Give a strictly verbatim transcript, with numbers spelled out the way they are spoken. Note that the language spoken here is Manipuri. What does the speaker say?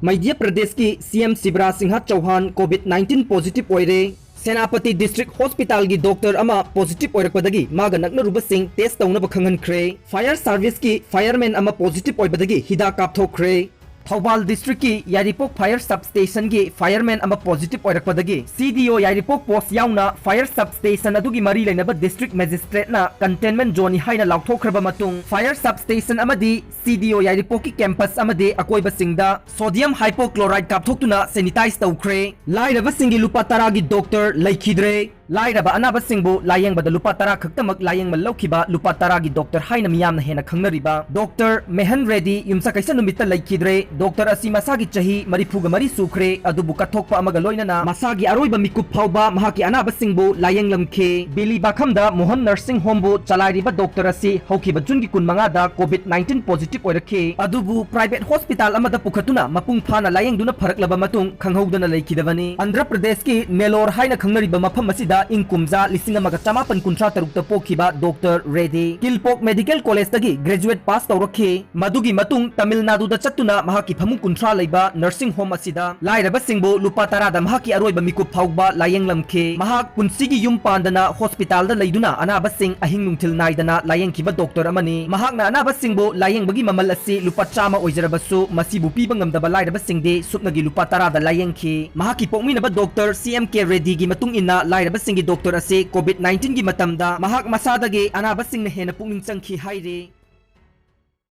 ꯃꯙ꯭ꯌ ꯄ꯭ꯔꯗꯦꯁꯀꯤ C M Shivraj Singh Chouhan COVID nineteen positive ꯑꯣꯏꯔꯦ꯫ ꯁꯦꯅꯥꯄꯇꯤ ꯗꯤꯁꯇ꯭ꯔꯤꯛ ꯍꯣꯁꯄꯤꯇꯥꯜꯒꯤ ꯗꯣꯛꯇꯔ ꯑꯃ positive ꯑꯣꯏꯔꯛꯄꯗꯒꯤ ꯃꯥꯒ ꯅꯛꯅꯔꯨꯕꯁꯤꯡ test ꯇꯧꯅꯕ ꯈꯪꯍꯟꯈ꯭ꯔꯦ꯫ Fire serviceꯀꯤ fireman ꯑꯃ positive ꯑꯣꯏꯕꯗꯒꯤ ꯍꯤꯗꯥꯛ ꯀꯥꯞꯊꯣꯛꯈ꯭ꯔꯦ꯫ ꯊꯧꯕꯥꯜ ꯗꯤꯁꯇ꯭ꯔꯤꯛꯀꯤ ꯌꯥꯏꯔꯤꯄꯣꯛ fire substationꯒꯤ fireman ꯑꯃ positive ꯑꯣꯏꯔꯛꯄꯗꯒꯤ C D O ꯌꯥꯏꯔꯤꯄꯣꯛ post ꯌꯥꯎꯅ fire substation ꯑꯗꯨꯒꯤ ꯃꯔꯤ ꯂꯩꯅꯕ district magistrateꯅ containment zoneꯅꯤ ꯍꯥꯏꯅ ꯂꯥꯎꯊꯣꯛꯈ꯭ꯔꯕ ꯃꯇꯨꯡ, fire substation ꯑꯃꯗꯤ C D O ꯌꯥꯏꯔꯤꯄꯣꯛꯀꯤ campus ꯑꯃꯗꯤ ꯑꯀꯣꯏꯕꯁꯤꯡꯗ sodium hypochlorite ꯀꯥꯞꯊꯣꯛꯇꯨꯅ sanitize ꯇꯧꯈ꯭ꯔꯦ꯫ ꯂꯥꯏꯔꯕꯁꯤꯡꯒꯤ ꯂꯨꯄꯥ ꯇꯔꯥꯒꯤ ꯗꯣꯛꯇꯔ ꯂꯩꯈꯤꯗ꯭ꯔꯦ꯫ ꯂꯥꯏꯔꯕ ꯑꯅꯥꯕꯁꯤꯡꯕꯨ ꯂꯥꯌꯦꯡꯕꯗ ꯂꯨꯄꯥ ꯇꯔꯥ ꯈꯛꯇꯃꯛ ꯂꯥꯌꯦꯡꯃꯜ ꯂꯧꯈꯤꯕ ꯂꯨꯄꯥ ꯇꯔꯥꯒꯤ ꯗꯣꯛꯇꯔ ꯍꯥꯏꯅ ꯃꯤꯌꯥꯝꯅ ꯍꯦꯟꯅ ꯈꯪꯅꯔꯤꯕ ꯗꯣꯛꯇꯔ ꯃꯦꯍꯟ ꯔꯦꯗꯤ ꯌꯨꯝꯁꯀꯩꯁ ꯅꯨꯃꯤꯠꯇ ꯂꯩꯈꯤꯗ꯭ꯔꯦ꯫ ꯗꯣꯛꯇꯔ ꯑꯁꯤ ꯃꯁꯥꯒꯤ ꯆꯍꯤ ꯃꯔꯤꯐꯨꯒ ꯃꯔꯤ ꯁꯨꯈ꯭ꯔꯦ, ꯑꯗꯨꯕꯨ ꯀꯠꯊꯣꯛꯄ ꯑꯃꯒ ꯂꯣꯏꯅꯅ ꯃꯁꯥꯒꯤ ꯑꯔꯣꯏꯕ ꯃꯤꯀꯨꯞ ꯐꯥꯎꯕ ꯃꯍꯥꯛꯀꯤ ꯑꯅꯥꯕꯁꯤꯡꯕꯨ ꯂꯥꯌꯦꯡꯂꯝꯈꯤ꯫ ꯕꯤꯂꯤꯕꯥꯈꯝꯗ ꯃꯣꯍꯟ nursing homeꯕꯨ ꯆꯂꯥꯏꯔꯤꯕ ꯗꯣꯛꯇꯔ ꯑꯁꯤ ꯍꯧꯈꯤꯕ ꯖꯨꯟꯒꯤ ꯀꯨꯟꯃꯉꯥꯗ COVID nineteen positive ꯑꯣꯏꯔꯛꯈꯤ, ꯑꯗꯨꯕꯨ private hospital ꯑꯃꯗ ꯄꯨꯈꯠꯇꯨꯅ ꯃꯄꯨꯡ ꯐꯥꯅ ꯂꯥꯌꯦꯡꯗꯨꯅ ꯐꯔꯛꯂꯕ ꯃꯇꯨꯡ ꯈꯪꯍꯧꯗꯅ ꯂꯩꯈꯤꯗꯕꯅꯤ꯫ ꯑꯟꯙ꯭ꯔ ꯄ꯭ꯔꯗꯦꯁꯀꯤ ꯅꯦꯂꯣꯔ ꯍꯥꯏꯅ ꯈꯪꯅꯔꯤꯕ ꯃꯐꯝ ꯑꯁꯤꯗ ꯏꯪ ꯀꯨꯝꯖꯥ ꯂꯤꯁꯤꯡ ꯑꯃꯒ ꯆꯃꯥꯄꯟ ꯀꯨꯟꯊ꯭ꯔꯥ ꯇꯔꯨꯛꯇ ꯄꯣꯛꯈꯤꯕ ꯗꯣꯛꯇꯔ ꯔꯦꯗꯤ ꯀꯤꯜꯄꯣꯛ ꯃꯦꯗꯤꯀꯦꯜ ꯀꯣꯂꯦꯖꯇꯒꯤ graduate pass ꯇꯧꯔꯛꯈꯤ꯫ ꯃꯗꯨꯒꯤ ꯃꯇꯨꯡ ꯇꯥꯃꯤꯜ ꯅꯥꯗꯨꯗ ꯆꯠꯇꯨꯅ ꯃꯍꯥꯛꯀꯤ ꯐꯃꯨꯡ ꯀꯨꯟꯊ꯭ꯔꯥ ꯂꯩꯕ nursing home ꯑꯁꯤꯗ ꯂꯥꯏꯔꯕꯁꯤꯡꯕꯨ ꯂꯨꯄꯥ ꯇꯔꯥꯗ ꯃꯍꯥꯛꯀꯤ ꯑꯔꯣꯏꯕ ꯃꯤꯀꯨꯞ ꯐꯥꯎꯕ ꯂꯥꯌꯦꯡꯂꯝꯈꯤ꯫ ꯃꯍꯥꯛ ꯄꯨꯟꯁꯤꯒꯤ ꯌꯨꯝ ꯄꯥꯟꯗꯅ ꯍꯣꯁꯄꯤꯇꯥꯜꯗ ꯂꯩꯗꯨꯅ ꯑꯅꯥꯕꯁꯤꯡ ꯑꯍꯤꯡ ꯅꯨꯡꯊꯤꯜ ꯅꯥꯏꯗꯅ ꯂꯥꯌꯦꯡꯈꯤꯕ ꯗꯣꯛꯇꯔ ꯑꯃꯅꯤ꯫ ꯃꯍꯥꯛꯅ ꯑꯅꯥꯕꯁꯤꯡꯕꯨ ꯂꯥꯌꯦꯡꯕꯒꯤ ꯃꯃꯜ ꯑꯁꯤ ꯂꯨꯄꯥ ꯆꯥꯝꯃ ꯑꯣꯏꯖꯔꯕꯁꯨ, ꯃꯁꯤꯕꯨ ꯄꯤꯕ ꯉꯝꯗꯕ ꯂꯥꯏꯔꯕꯁꯤꯡꯗꯤ ꯁꯨꯞꯅꯒꯤ ꯂꯨꯄꯥ ꯇꯔꯥꯗ ꯂꯥꯌꯦꯡꯈꯤ꯫ ꯃꯍꯥꯛꯀꯤ ꯄꯣꯛꯃꯤꯟꯅꯕ ꯗꯣꯛꯇꯔ ꯁꯤ ꯑꯦꯝ ꯀꯦ ꯔꯦꯗꯤꯒꯤ ꯃꯇꯨꯡ ꯏꯟꯅ, ꯂꯥꯏꯔꯕꯁꯤꯡꯒꯤ ꯗꯣꯛꯇꯔ ꯑꯁꯤ COVID nineteenꯒꯤ ꯃꯇꯝꯗ ꯃꯍꯥꯛ ꯃꯁꯥꯗꯒꯤ ꯑꯅꯥꯕꯁꯤꯡꯅ ꯍꯦꯟꯅ ꯄꯨꯛꯅꯤꯡ ꯆꯪꯈꯤ ꯍꯥꯏꯔꯤ꯫